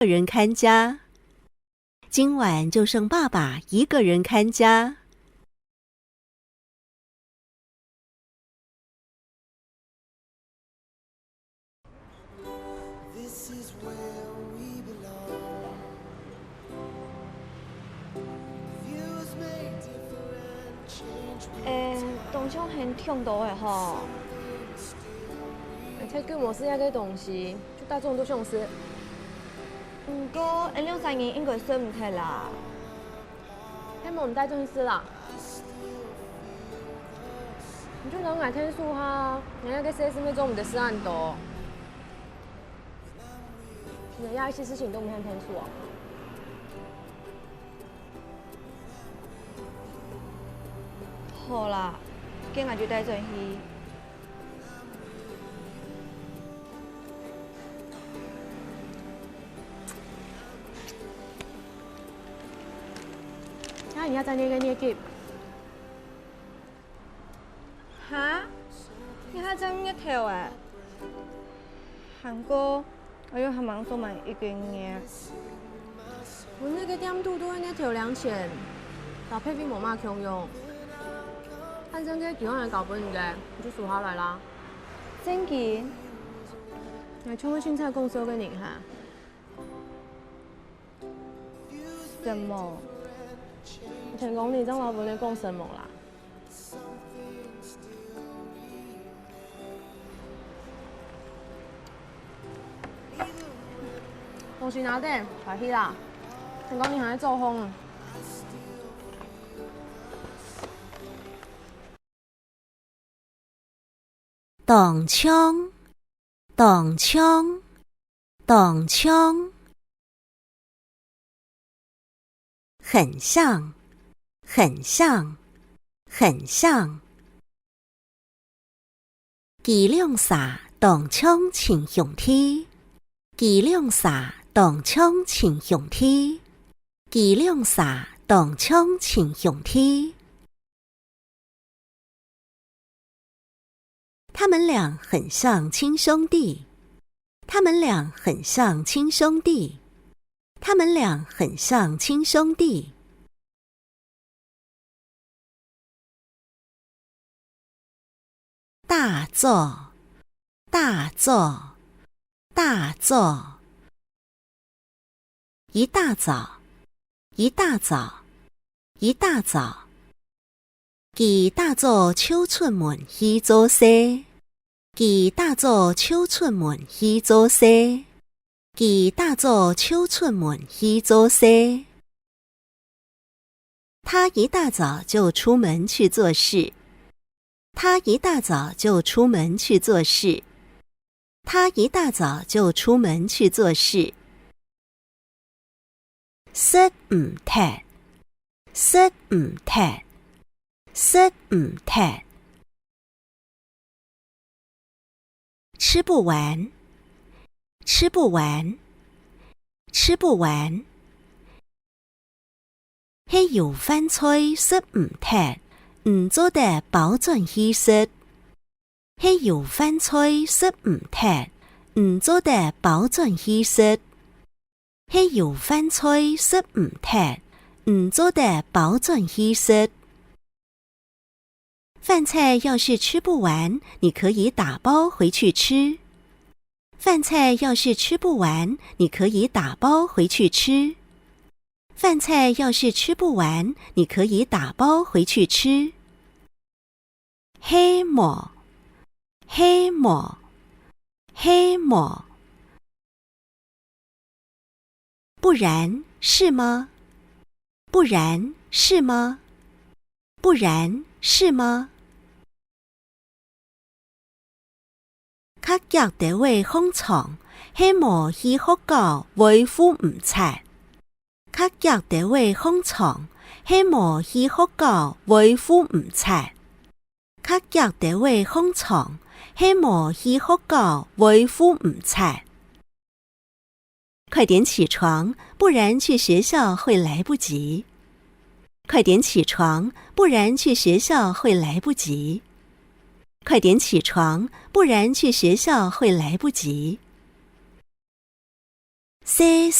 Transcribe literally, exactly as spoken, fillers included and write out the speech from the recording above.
个人看家。今晚就剩爸爸一个人看家。 欸，當像還忒多个吼。欸，忒久無食這个東西，就逐種都想食。毋過，𠊎兩儕人應該食毋忒啦。 係無你帶轉去食啦。你就摎𠊎𢯭手下，𠊎這个細妹做毋得食恁多。你這一息事情都毋肯𢯭手哦。好啦，該𠊎就帶轉去。 啊，你還在該个月給？哈？你還在月頭欸？還過，𠊎又還吂做滿一個月。 𠊎該个店肚都係月頭領錢，摎別位無麼共樣。反正該幾萬个交分你个，你就收下來啦。正經？𠊎全部清採公司个人哈。什麼？你聽講你正話分你講什麼啦？ 東西拿等，快去啦！聽講你還在做工。當像，當像，當像。 很像，很像，很像。佢兩儕當像親兄弟，佢兩儕當像親兄弟，佢兩儕當像親兄弟。 他們倆很像親兄弟。他們倆很像親兄弟。他們倆很像親兄弟。大早，大早，大早。 一大早，一大早，一大早。佢大早就出門去做事。佢大早就出門去做事。佢大早就出門去做事。 他一大早就出門去做事。他一大早就出門去做事。他一大早就出門去做事。食毋忒，食毋忒，食毋忒。 吃不完，吃不完，吃不完。係有飯菜食毋忒，你做得包轉去食。係有飯菜食毋忒，你做得包轉去食。 係有飯菜食毋忒，你做得包轉去食。飯菜要是吃不完，你可以打包回去吃。飯菜要是吃不完，你可以打包回去吃。飯菜要是吃不完，你可以打包回去吃。 係無，係無，係無。不然，是嗎？不然，是嗎？不然，是嗎？ 較遽兜仔䟘床，係無去學校會赴毋掣。較遽兜仔䟘床，係無去學校會赴毋掣。較遽兜仔䟘床，係無去學校會赴毋掣。 快點起床，不然去學校會來不及。快點起床，不然去學校會來不及。快點起床，不然去學校會來不及。洗